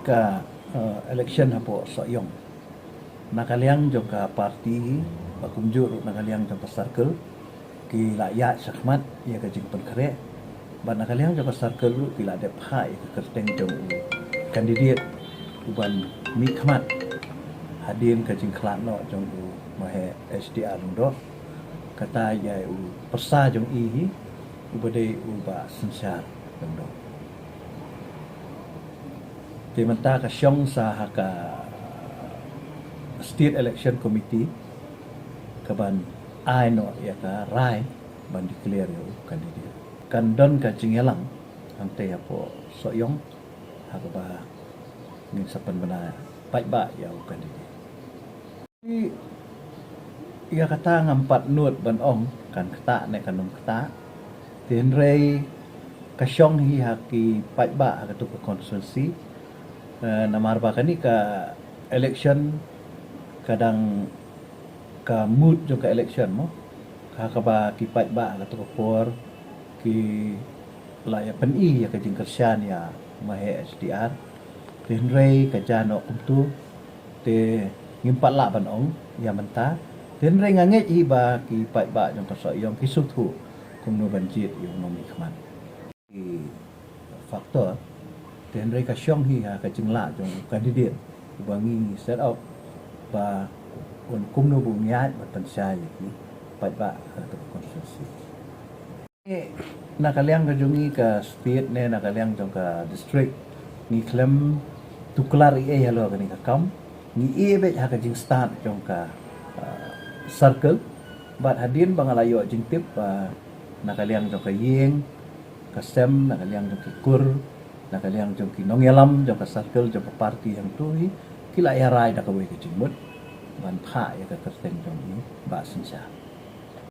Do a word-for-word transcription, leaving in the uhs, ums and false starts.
Ka uh, election hapoh Sohiong, na ka liang jong ka party, ba kumjuh ruh na ka liang jong ka circle, ki la ïaid shakhmat ïa ka jingpynkhreh. Bad na ka liang jong ka circle ruh ki la dep phah ïa ka kyrteng jong u candidate uban mihkhmat hadien ka jingkhlad noh jong u Maheh H D R Lyngdoh. Kata ïa u pyrsa jong i hi, uba dei u Bah Synshar Lyngdoh. Te mynta ka shong sa ha ka State Election Committee kaban ai noh ïa ka rai ban declare ïa u candidate. Kan don ka jingïalang hangtei hapoh Sohiong ha kaba ngin sa pynbna paidbah ïa u candidate. Ïa kata ngam pat nud ban ong kan ktah ne kan ym ktah. Te hynrei ka shong hi ha ki paidbah ha katu ka constituency. Eh, namar ba kane ka election ka dang ka mood jong ka election mo. Ka kaba ki paidbah ha katu ka por ki la ïa pyni ïa ka jingkyrshan ïa Maheh H D R. Te hynrei ka jia noh kumtu. Te ngim pat lah ban ong ïa mynta. Te hynrei nga ngeit hi ba ki paidbah jong ka Sohiong ki sngewthuh kumno ban jied ïa u nongmihkhmat. Ki factor, te hynrei ka shong hi ha ka jinglah jong u candidate uba ngi set out ba un kumno ba un ïaid ban pynshai ïa ki paidbah ha ka constituency. Na ka liang ka jong ngi ka state ne na ka liang jong ka district, ngi khlem tuklar ei ei halor kane ka kam. Ngi ïeh beit ha ka jingstad jong ka uh, circle. Bad hadien ba nga la ïoh jingtip ba na ka liang jong ka ïing ka sem, na ka liang jong ki kur, na ka liang jong ki nongïalam jong ka circle jong ka party hangtu hi, ki la ïa rai da kawei ka jingmut ban phah ïa ka kyrteng jong i Bah Synshar.